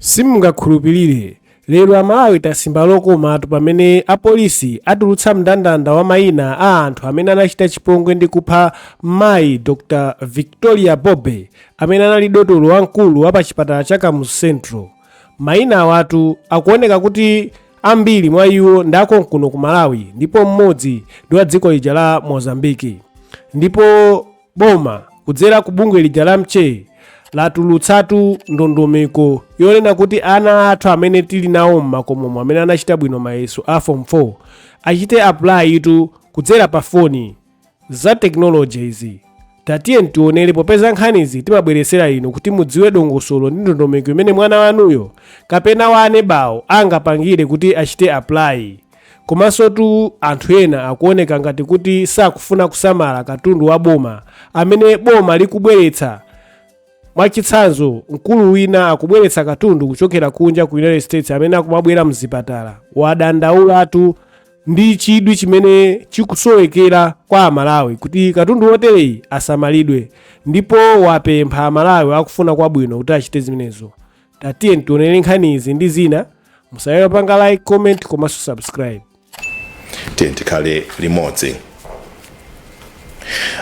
Simungakhulupirire, lero Amalawi tasimba lokomatu pamene apolisi atulutsa mndandanda wa mayina a anthu amene anachita chipongwe ndi kupha mayi Dr Victoria Bobe, amene anali dotolo wamkulu wa pa chipatala cha Kamuzu Central. Mayina awatu akuoneka kuti ambiri mwa iwo ndi akonkuno ku Malawi, ndipo mmodzi ndi wa dziko lija la Mozambiki. Ndipo boma kudzera ku bungwe lija la MCHE latulutsatu ndondomeko yonena kuti ana athu amene tili nawo mmakomomo, amene anachita bwino mayeso a Form 4, achite apply itu kudzera pa foni za tekinoloji izi. Tatiye tionere, popeza nkhanizi timabweresera inu kuti mudziwe dongosolo ndi ndondomeko imene mwana wanuyo kapena wa anebawo angapangire kuti achite apply. Komanso tu anthu ena akuoneka ngati kuti sakufuna kusamala katundu wa boma amene boma likubweretsa. Mwachitsanzo, mkulu wina akubweretsa katundu kuchokera kunja ku United States amene akumabwera mzipatala. Wadandaulatu ndi chidwi chimene chikusowekera kwa Amalawi kuti katundu wotereyi asamalidwe, ndipo wapempha Amalawi akufuna kwabwino kuti achite zimenezo. Tatiye tionere nkhani izi ndi zina. Musayiwale panga like, comment komanso subscribe. Tiye tikhale limodzi.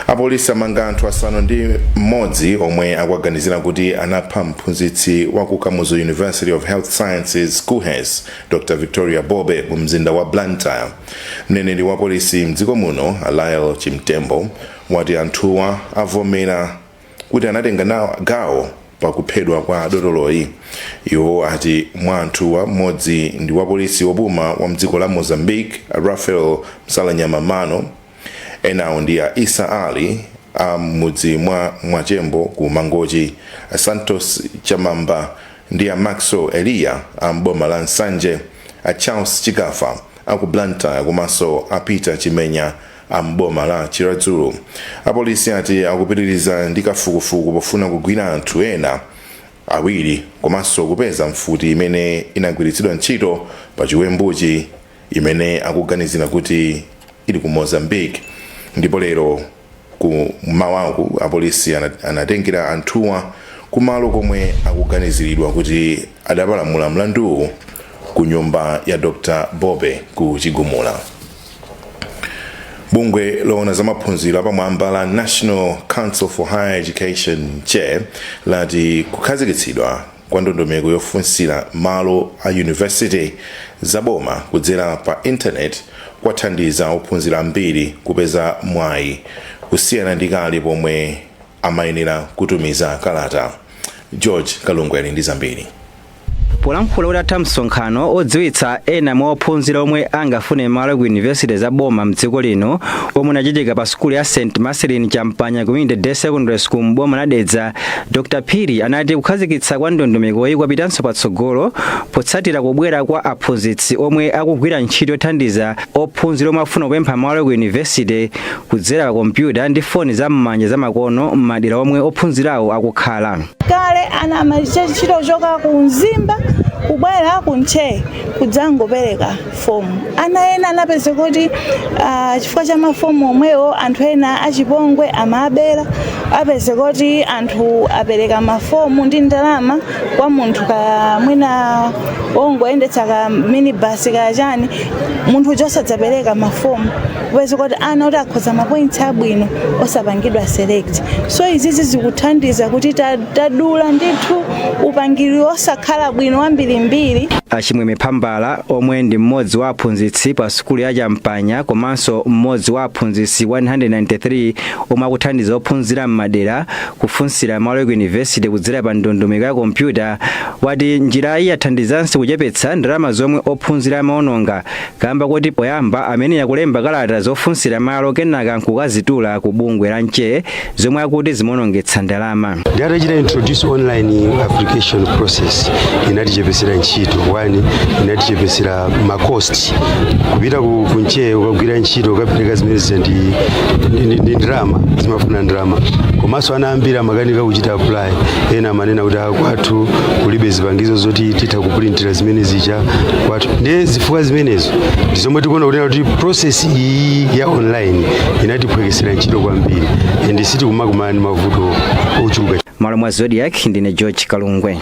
Apolisi amanga anthu 6 omwe akuwaganizira kuti anapha mphunzitsi wa ku Kamuzu University of Health Sciences, KUHeS, Dr Victoria Bobe mu mzinda wa Blantyre. Mneneri wa polisi mdziko muno, Lyle Chimtembo, wati anthuwa avomera kuti anatenga nawo gawo pakuphedwa kwa dotoloyi. Iwo ati mwa anthuwa, mmodzi ndi wa polisi wopuma wa mdziko la Mozambique, Rafael Msalanyama Mano. Enawo ndi a Isa Ali a m'mudzi mwa Mwachembo ku Mangochi, a Santos Chamamba ndi a Maxwell Eliya a mboma la Nsanje, a Charles Chikafa a ku Blantyre komanso a Peter Chimenya a mboma la Chiradzulu. Apolisi ati akupitiriza ndi kafukufuku pofuna kugwira anthu ena awiri komanso kupeza mfuti imene inagwiritsidwa ntchito pa chiwembuchi, imene akuganizira kuti ili ku Mozambique. Ndipo lero ku mmawaku apolisi anatengera anthuwa kumalo komwe akuganiziridwa kuti adapalamula mlanduwu, ku nyumba ya Dr Bobe ku Chigumula. Bungwe loona za maphunziro apamwamba la National Council for Higher Education, NCHE, lati kukhazikitsidwa kwa ndondomeko yofunsira malo a university zaboma kudzera pa intaneti kwathandiza ophunzira ambiri kupeza mwayi kusiyana ndi kale pomwe amayenera kutumiza kalata. George Kalungwe ali ndi zambiri. Polankhula utatha msonkhano odziwitsa ena mwa ophunzira omwe angafune malo ku yunivesite za boma mdziko lino, omwe unachitika pa sukulu ya St Marcelin Champanya Community Day Secondary School m'boma la Dedza, Dr Phiri anati kukhazikitsa kwa ndondomekoyi kwapitanso patsogolo potsatira kubwera kwa aphunzitsi omwe akugwira ntchito yothandiza ophunzira omwe afuna kupempha malo ku yunivesite kudzera pa kompyuta ndi foni zam'manja zamakono m'madera omwe ophunzirawo akukhala. Kale ana amachita ntchito kuchoka ku Mzimba kubwera ku NCHE kudzangopereka fomu. Ana ena anapeza kuti chifukwa cha mafomu omwewo anthu ena achipongwe amabera. Apeza kuti anthu apereka mafomu ndi ndalama kwa munthu ka mwina wongoyendetsa ka minibus ka chani, munthu uja osadzapereka mafomu, kupeza kuti ana oti akhoza mapoints abwino osapangidwa select. So izizi zikuthandiza kuti tadula ndithu upangiri osakhala bwino wambirimbiri. Achimwemwe Phambala, omwe ndi mmodzi wa aphunzitsi pa sukulu ya Champanya komanso mmodzi wa aphunzitsi 193 omwe akuthandiza ophunzira m'madera kufunsira malo ku yunivesite kudzera pa ndondomeko ya kompyuta, wati njirayi yathandizanso kuchepetsa ndalama zomwe ophunzira amaononga, kamba kuti poyamba amene akulemba kalata zofunsira malo kenaka nkukazitula ku bungwe la NCHE, zomwe akuti zimaonongetsa ndalama. Ndi atachita introduce online application process, inatichepesera ntchito. One, inatichepesera ma cost. Kupita ku NCHE ukagwira ntchito, ukapereka zimenezi ndi ndalama, zimafuna ndalama. Komanso ana ambiri amakanika kuchita apply. Ena amanena kuti, "Ah, kwathu kulibe zipangizo zoti titha kuprintira zimene zija kwathu." Ndiye zifukwa zimenezo ndi zomwe tikuona kunena kuti process iyi ya online inatiphwekesera ntchito kwambiri and sitikumakumana ndi mavuto ochuluka. Malo mwa Zodiak, ndine George Kalungwe.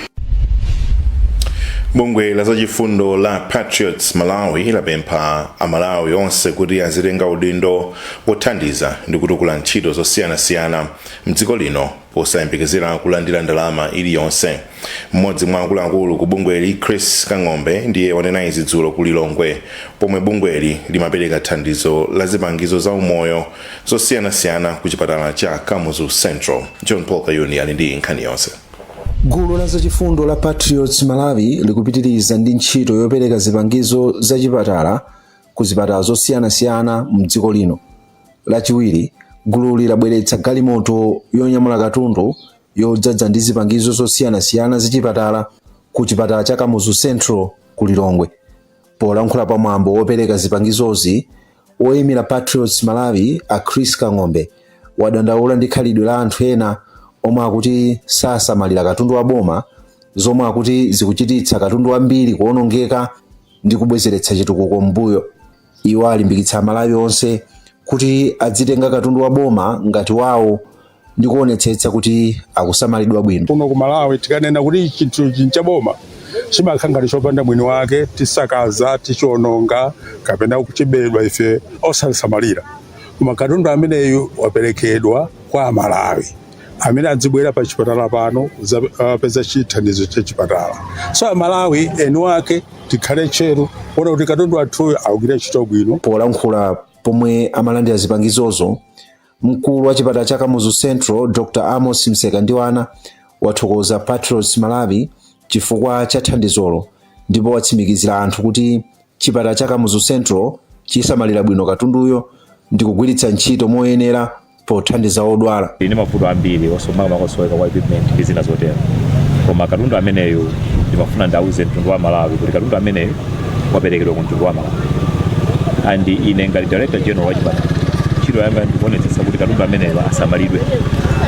Bungwe la zachifundo la Patriots Malawi lapempha Amalawi onse kuti azitenga udindo pothandiza ndi kutukula ntchito zosiyanasiyana mdziko lino posayembekezera kulandira ndalama iliyonse. Mmodzi mwa akuluakulu ku bungweli, Chris Kang'ombe, ndiye wanena izi dzulo ku Lilongwe pomwe bungweli limapereka thandizo la zipangizo za umoyo zosiyanasiyana ku chipatala cha Kamuzu Central. John Paul Kayuni ali ndi nkhani yonse. Gulu la zachifundo la Patriots Malawi likupitiriza ndi ntchito yopereka zipangizo zachipatala ku zipatala zosiyanasiyana mdziko lino. Lachiwiri, gululi labweretsa galimoto yonyamula katundu yodzadza ndi zipangizo zosiyanasiyana zachipatala ku chipatala cha Kamuzu Central ku Lilongwe. Polankhula pamwambo wopereka zipangizozi, woyimira Patriots Malawi a Chris Kang'ombe wadandaula ndi khalidwe la anthu ena omwe akuti sasamalira katundu wa boma, zomwe akuti zikuchititsa katundu wambiri kuwonongeka ndi kubwezeretsa chitukuko m'mbuyo. Iwo alimbikitsa Amalawi onse kuti adzitenga katundu wa boma ngati wawo ndi kuonetsetsa kuti akusamalidwa bwino. Kuno ku Malawi, tikanena kuti chinthu chaboma chimakhala ngati chopanda mwini wake, tisakaza, tichiononga kapena kuchibedwa ife osasamalira. Koma katundu ameneyu waperekedwa kwa Amalawi amene adzibwera pa chipatala pano kupeza chithandizo cha chipatala. So Amalawi eni ake tikhale tcheru kuona kuti katundu athuyu akugwira ntchito bwino. Polankhula pomwe amalandira zipangizozo, mkulu wa chipatala cha Kamuzu Central, Dr Amos Msekandiwana, wathokoza Patriots Malawi chifukwa cha thandizolo ndipo watsimikizira anthu kuti chipatala cha Kamuzu Central chisamalira bwino katunduyo ndi kugwiritsa ntchito moyenera pothandiza odwala. Ine mavuto ambiri osomaka makosoweka kwa equipment ndi zina zotero, koma katundu ameneyu ndimafuna ndauze mtundu wa Malawi kuti katundu ameneyu waperekedwa ku mtundu wa Malawi, and ine ngati director general wa chipatala, ntchito yanga ndikuonetsetsa kuti katundu ameneyo asamalidwe,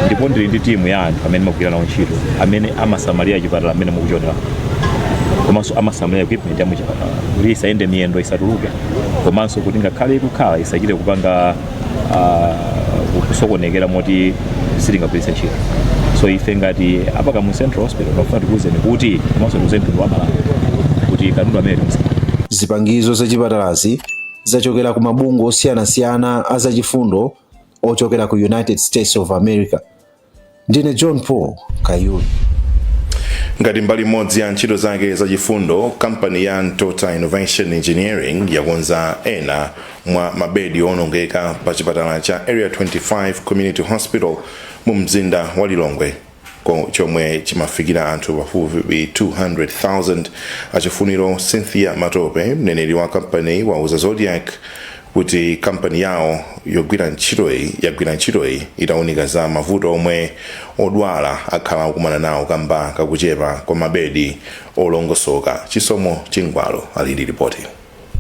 ndipo ndili ndi timu ya anthu amene magwira nawo ntchito amene amasamalira chipatala amene mukuchionera, komanso amasamalira equipment ya muchipatala kuti isayende miyendo, isatuluke, komanso kuti ngakhale ikukhala isachite kupanga kusokonekera moti sitingagwiritse ntchito. So ife ngati apa Kamuzu Central Hospital tinofuna tikuwuzeni kuti, komanso tikuwuze mtundu wa Malawi kuti katundu amene timusamala. Zipangizo zachipatalazi zachokera ku mabungwe osiyanasiyana a zachifundo ochokera ku United States of America. Ndine John Paul Kayuni. Ngati mbali imodzi ya ntchito zake zachifundo, kampani ya Ntota Innovation Engineering yakonza ena mwa mabedi owonongeka pa chipatala cha Area 25 Community Hospital mu mzinda wa Lilongwe, chomwe chimafikira anthu pafupifupi 200,000. Achifuniro Cynthia Matope, mneneri wa kampani, wauza Zodiak kuti kampani yawo yogwira ntchitoyi yagwira ntchitoyi itawunika za mavuto omwe odwala akhala akukumana nawo kamba kakuchepa kwa mabedi olongosoka. Chisomo Chingwalo ali ndi ripoti.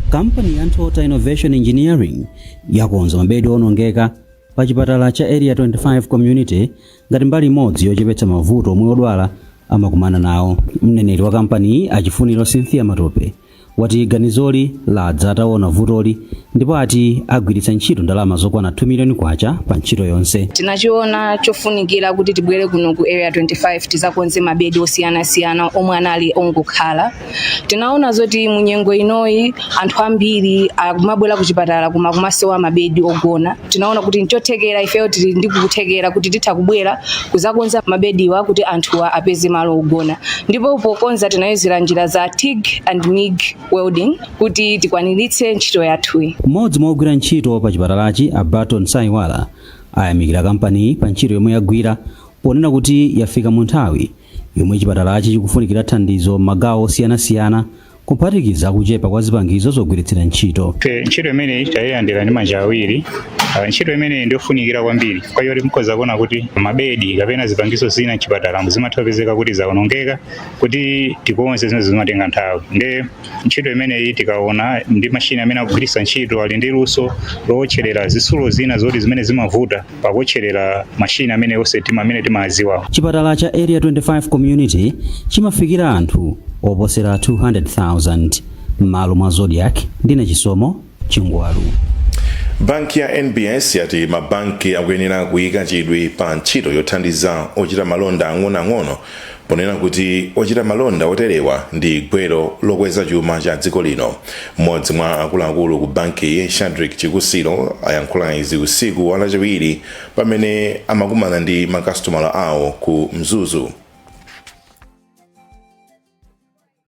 Kampani ya Ntota Innovation Engineering yakonza mabedi owonongeka pa chipatala cha Area 25 Community ngati mbali imodzi yochepetsa mavuto omwe odwala amakumana nawo. Mneneri wa kampaniyi, Achifuniro Cynthia Matope, wati ganizoli ladza ataona vutoli ndipo ati agwiritsa ntchito ndalama zokwana 2 miliyoni kwacha pa ntchito yonse. Tinachiona chofunikira kuti tibwere kuno ku Area 25 tizakonze mabedi osiyanasiyana omwe anali ongokhala. Tinaona zoti munyengo inoyi anthu ambiri akumabwera ku chipatala koma kumasowa mabedi ogona. Tinaona kuti nchothekera, ifeyo tili ndi kuthekera kuti titha kubwera kuzakonza mabediwa kuti anthuwa apeze malo ogona, ndipo pokonza tinayuzira njira za TIG and MIG welding kuti tikwaniritse ntchito yathuyi. Mmodzi mwa ogwira ntchito pa chipatalachi, a Barton Saiwala, ayamikira kampaniyi pa ntchito yomwe yagwira ponena kuti yafika mu nthawi yomwe chipatalachi chikufunikira thandizo m'magawo osiyanasiyana, kuphatikiza kuchepa kwa zipangizo zogwiritsira ntchito. Ife ntchito imeneyi tayilandira ndi manja awiri. Ntchito imeneyi ndiyofunikira kwambiri chifukwa choti mukhoza kuona kuti mabedi kapena zipangizo zina mchipatala zimatha kupezeka kuti zawonongeka. Kuti tikonze zimene zimatenga nthawi, nde ntchito imeneyi tikaona ndi mashini amene akugwiritsa ntchito, ali ndi luso lowotcherera zitsulo zina zoti zimene zimavuta pakuwotcherera mashini amene onse amene timaziwawo. Chipatala cha Area 25 Community chimafikira anthu oposera 200,000. M'malo mwa Zodiak, ndine Chisomo Chingwalu. Banki ya NBS yati mabanki akuyenera kuyika chidwi pa ntchito yothandiza ochita malonda ang'onoang'ono. Ponena kuti ochita malonda oterewa ndi gwero lokweza chuma cha dziko lino. Mmodzi mwa akuluakulu ku bankiyi, Shadrick Chikusiro, ayankhula izi usiku wa Lachiwiri pamene amakumana ndi makasitomala awo ku Mzuzu.